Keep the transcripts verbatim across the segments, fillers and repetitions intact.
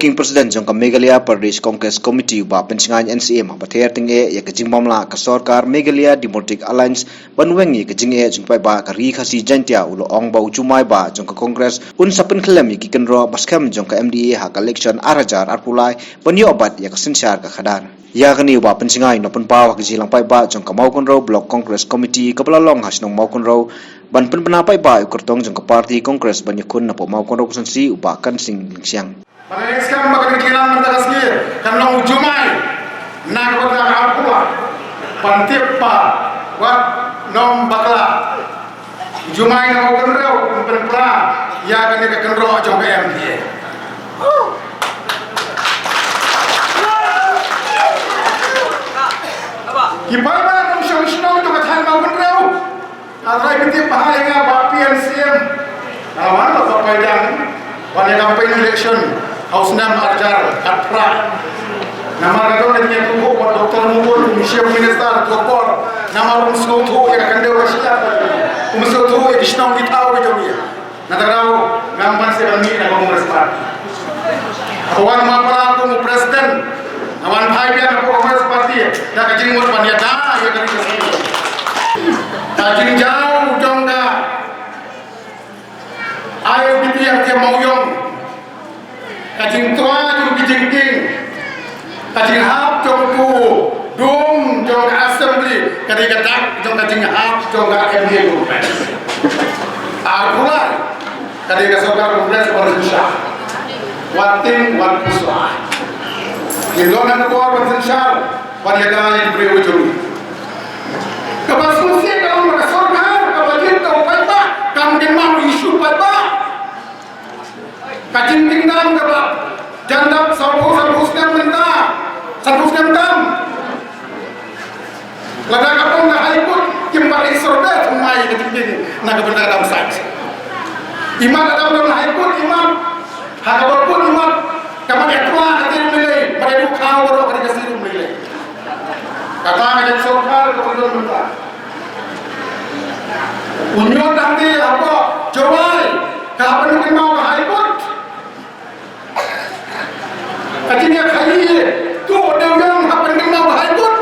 Acting President jong ka Meghalaya Pradesh Congress Committee u Bah Pynsngain N C M haba ther tyngeh ïa ka jingmamla ka sorkar Meghalaya Democratic Alliance ban weng ïa ka jingeh jong paidbah ka Ri Khasi Jaintia, u la ong ba u Jumai Bah jong ka Congress un sa pynkhlem ïa ki kynroh ba skhem jong ka M D A ha ka election ar hajar arphew lai ban ïoh bat ïa ka synshar ka khadar. Ïa kane u Bah Pynsngain u la pynpaw ha ka jingïalang paidbah jong ka Mawkynrew Block Congress Committee kaba la long ha shnong Mawkynrew ban pynbna paidbah ïa u kyrtong jong ka party Congress ban ïakhun napoh Mawkynrew Constituency u Bah Kansing Lyngsiang. Ba nga ngeit skhem ba ka jingïalang mynta ka sngi kan long u Jumai na ka bynta ka Arphew lai. Ban tip ba wat nym bakla. Jumai na u kynrew u pynpra ïa kane ka kynroh jong ka M D A. Ki paidbah nongshong shnong jong ka thaiñ Mawkynrew. Nga trai pynthikna ba ha ïa nga ba P N C M. Nga wan la sa pyrshang wan ïa campaign election ha u snem ar hajar khatphra. Namar ka don ka jingïathuh ba Doctor Mukul, u Chief Minister, u Doctor, namar um sngewthuh ïa ka khyndew ka shyiap, um sngewthuh ïa ki shnong ki thaw ki jong ngi. Na ka daw ngam ban sngewthuh na ka Congress Party. Haba wan ma para kum u President, nga wan phai biang na ka Congress Party da ka jingmut ban ïada ïa ka ri ka sngi. Ka jingjaw jong ka I S B T ïa ka Mawïong. Ka jingtwa jong ki jingkieng, ka jinghap jong u dum jong ka assembly ka dei ka dak jong ka jinghap jong ka M D A government. Arphew lai ka dei ka sorkar Congress ban synshar. Wat tieng wat pyrshah. Ngin don ka por ban synshar ban ïada ïa ki briew jong ngi. Kaba sngewsih ka long ka sorkar kaba jied da u paidbah kam kynmaw issue paidbah. Ka jingpyndam kaba jan dap sanphew, sanphew snem mynta, sanphew snem tam. Lada ka pong ka High Court kim pat ïa survey thymmai ka jingpyndam na ka bynta ka dam site. Imat ka dam dam High Court imat ha ka bor court imat ka mat ïa twa ka jingmlei, mat ïa dukha baroh ka jingkasirum mlei. Kata ka jingsorkar ka pynlong mynta. U ñiot dang te hapoh Jowai ka hap ban kynmaw ka High Court. Ka jingïakhaïi tu u dewïong hap ban kynmaw ka High Court.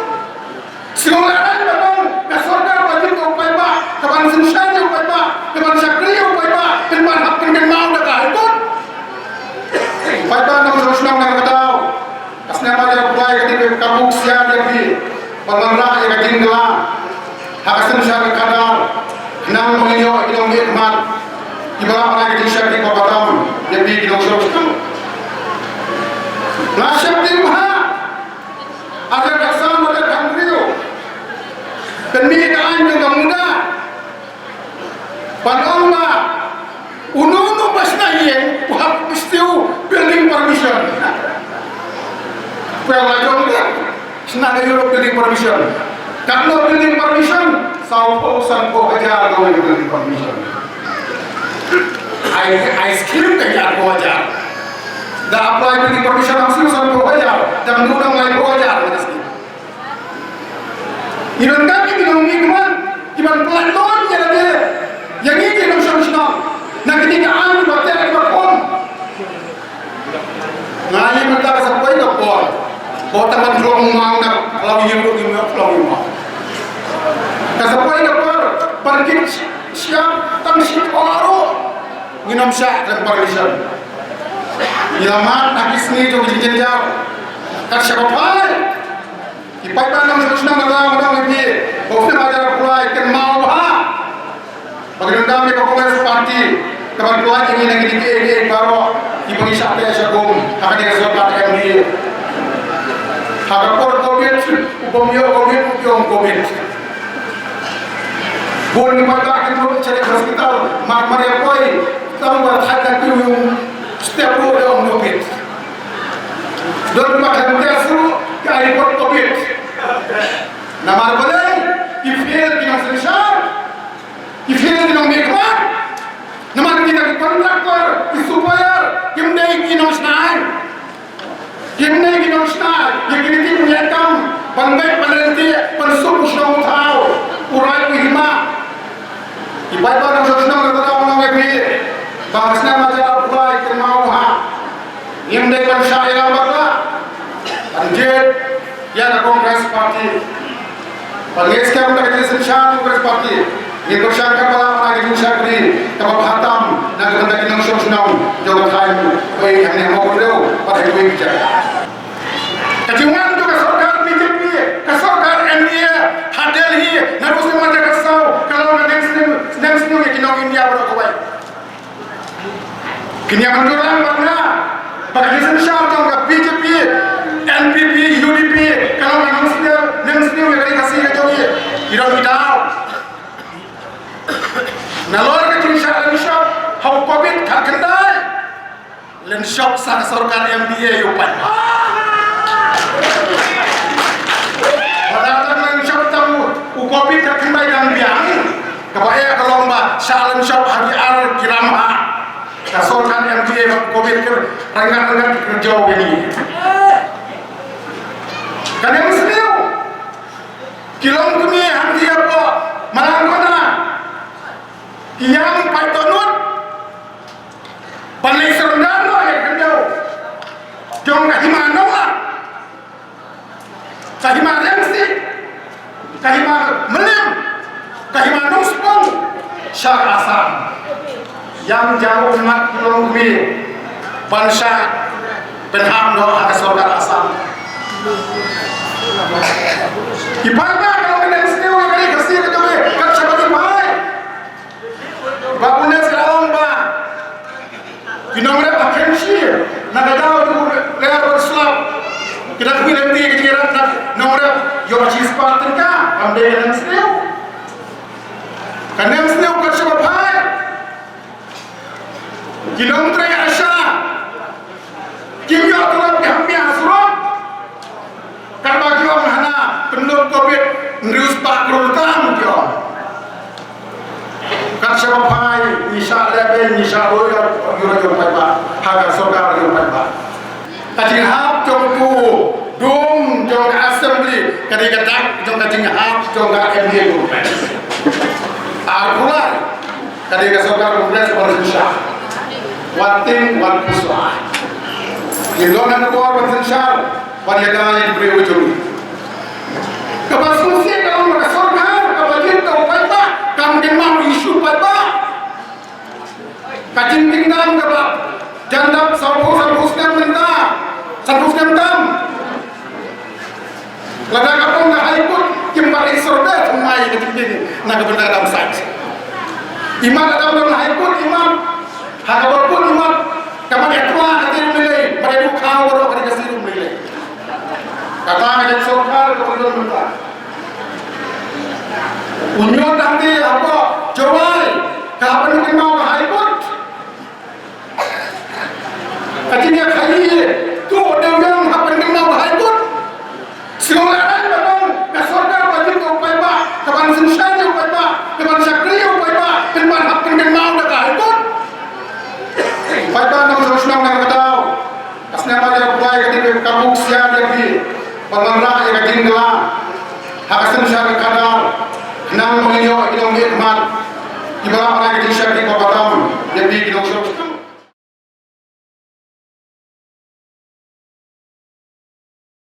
Sngewlehrain ba dang ka sorkar ba jied da u paidbah, ka ban synshar ïa u paidbah, ka ban shakri ïa u paidbah, pynban hap ban kynmaw da ka High Court. Paidbah nongshong shnong na ka daw. Ka snem ar hajar arphew lai ka dei ka buk ksiar ïa phi ban wanrah ïa ka jingkylla ha ka synshar ka khadar, khnang ba ngin ïoh ki nongmihkhmat kiba lah ban ai ka jingshakri kaba tam ïa phi ki nongshong shnong. Nga sheptieng bha ar hajar khatsan, ar hajar khathynriew, pynmih ka aiñ jong ka MUDA. Ban ong ba uno uno ba shna ïing u hap issue building permission. Phi la jong ka shna ka ïoh building permission. Katno building permission? Sawphew, sanphew hajar ka building permission. Ai, ai scheme ka ïa arphew hajar. Da apply building permission am siew sanphew hajar. Da mut dang laiphew hajar ka scheme. Ngi donkam ïa ki nongmihkhmat kiban pynlait ton ïa lade ïa ngi ki nongshong shnong na kine ki aiñ kiba teh kiba khum. Nga ïa mynta ka sa poi ka por. Ko tang ban khlong maw na khlaw ïing ruh ngim ïoh khlaw ïing maw. Ka sa poi ka por ban kit shyiap tang shipor ruh ngin ym shah khlem permission. Ngi la mad ha ki sngi jong ka jingjynjar. Kat shaba phai. Ki paidbah nongshong shnong nga la ong ïa phi ba u snem ar hajar arphew lai kynmaw bha ba ki nongdam ïa ka Congress Party ka ban pynlait ïa ngi na kine kiei kiei baroh kiba ngi shah teh shah kum ha kane ka sorkar M D A. Ha ka por Covid u bym ïoh Covid u ïoh Covid. Bun ki paidbah ki mut sha hospital mar mar ïa poi tang ba thait na kiew ïa u step ruh ïoh Covid. Don ba khlem test ruh ki ai report Covid. Namar balei? Ki fail ki nongsynshar, ki fail ki nongmihkhmat. Namar kita ki contractor, ki supplier kim dei ki nongshna aiñ. Kim dei ki nongshna ïa kine ki pynïaid kam ban beh ban ryntih ban suk u shnong u thaw, u raid u hima. Ki paidbah nongshong shnong, nga kyrpad ïa phi ba ka snem ar hajar arphew lai kynmaw bha. Ngi Ngim dei ban shah ïalam bad la ban jied ïa ka Congress Party. Ba ngi skhem da ka jingsynshar Congress Party, ngin pyrshang katba lah ban ai ka jingshakri kaba bha tam na ka bynta ki nongshong shnong jong ka thaiñ, wei hangne ha Mawkynrew bad ha kiwei ki jaka. Ka jingwan jong ka sorkar B J P, ka sorkar N D A ha Delhi naduh u snem ar hajar khatsaw ka long ka nengsniew, nengsniew ïa ki nong India baroh kawei. Kin ïa mynjur lang bad nga ba ka jingsynshar jong ka B J P, N P P, U D P ka long ka nengsniew, nengsniew ïa ka ri Khasi ka jong ngi. Ki don ki daw. Nalor ka jingshah lynshop ha u Covid khatkhyndai, lynshop sa ka sorkar M D A ïa u paidbah. Lada dang lynshop tang u Covid khatkhyndai dang biang, kaba eh ka long ba shah lynshop ha ki ar ki ram ha ka sorkar M D A ba u Covid ka ryngkat ryngkat ki kyrjaw ïa ngi. Ka nengsniew ki longkmie hangtei hapoh Malangbona ki ïam paid dohnud ban leit surrender noh ïa ka khyndew jong ka Hima Nonglang, ka Hima Rynsied, ka Hima Mylliem, ka Hima Nongspung sha ka Assam. Ïam jaw ummat ki longkmie ban shah pynhap noh ha ka sorkar Assam. Ki paidbah ka long ka nengsniew ïa ka ri Khasi ka jong ngi kat shaba ki phai. Ba u Nes ka ong ba ki nongrep ha Khensi na ka daw u ler bad slap, ki da khmih lynti ka jingïarap na nongrep ïoh ka shispah tyngka. Kam dei ka nengsniew? Ka nengsniew kat shaba phai. Ki nongtrei ASHA kim ïoh tulop, ki hap miah surok. Katba ki ong hana pynlut Covid hynriew spah klur tam ki ong. Kat shaba phai ngi shah lehbeiñ, ngi shah roi ïa u paidbah ha ka sorkar ïa u paidbah. Ka jinghap jong u dum jong ka assembly ka dei ka dak jong ka jinghap jong ka M D A government. Ar phew lai ka dei ka sorkar Congress ban synshar. Wat tieng wat pyrshah. Ngin don ha ka bor ban synshar. Ban ïada ïa ki briew jong ngi. Kaba sngewsih ka long ba ka sorkar kaba jied da u paidbah kam kynmaw ïa u paidbah. Ka jingkynmaw kaba jan dap sanphew, sanphew snem mynta, sanphew snem tam. Lada ka pom ka High Court kim pat ai survey thymmai ka jingkynmaw na ka bynta dam sait. Imat lada ka pom ka High Court imat. Ha kaba pun imat, ka mat ïa twa ka jingmih lei, mat ïa twa ka baroh ka dei ka sirum lei lei. Kata ka jingsorkar ka pun don mynta. U ñiut dang di hapoh Jowai, ka hap ban kynmaw ka High Court. Ka jingïakhaii, tu u dewïong hap ban kynmaw ka High Court. Sngewlehrain ba don ka sorkar ba jied ïa u paidbah, ka ban synshar ïa u paidbah, ka ban shakri ïa u paidbah, pynban hap pynkynmaw da ka High Court. Paidbah nongshong shnong na ka daw. Ka snem ba ïa u bai ka dei ka buk sian ïa phi ban wanrah ïa ka jingkylla ha ka synshar ka khadar. Khnang ba ngin ïoh ki nongmihkhmat kiba lah ban ai ka jingshakri kaba tam ïa phi ki nongshong.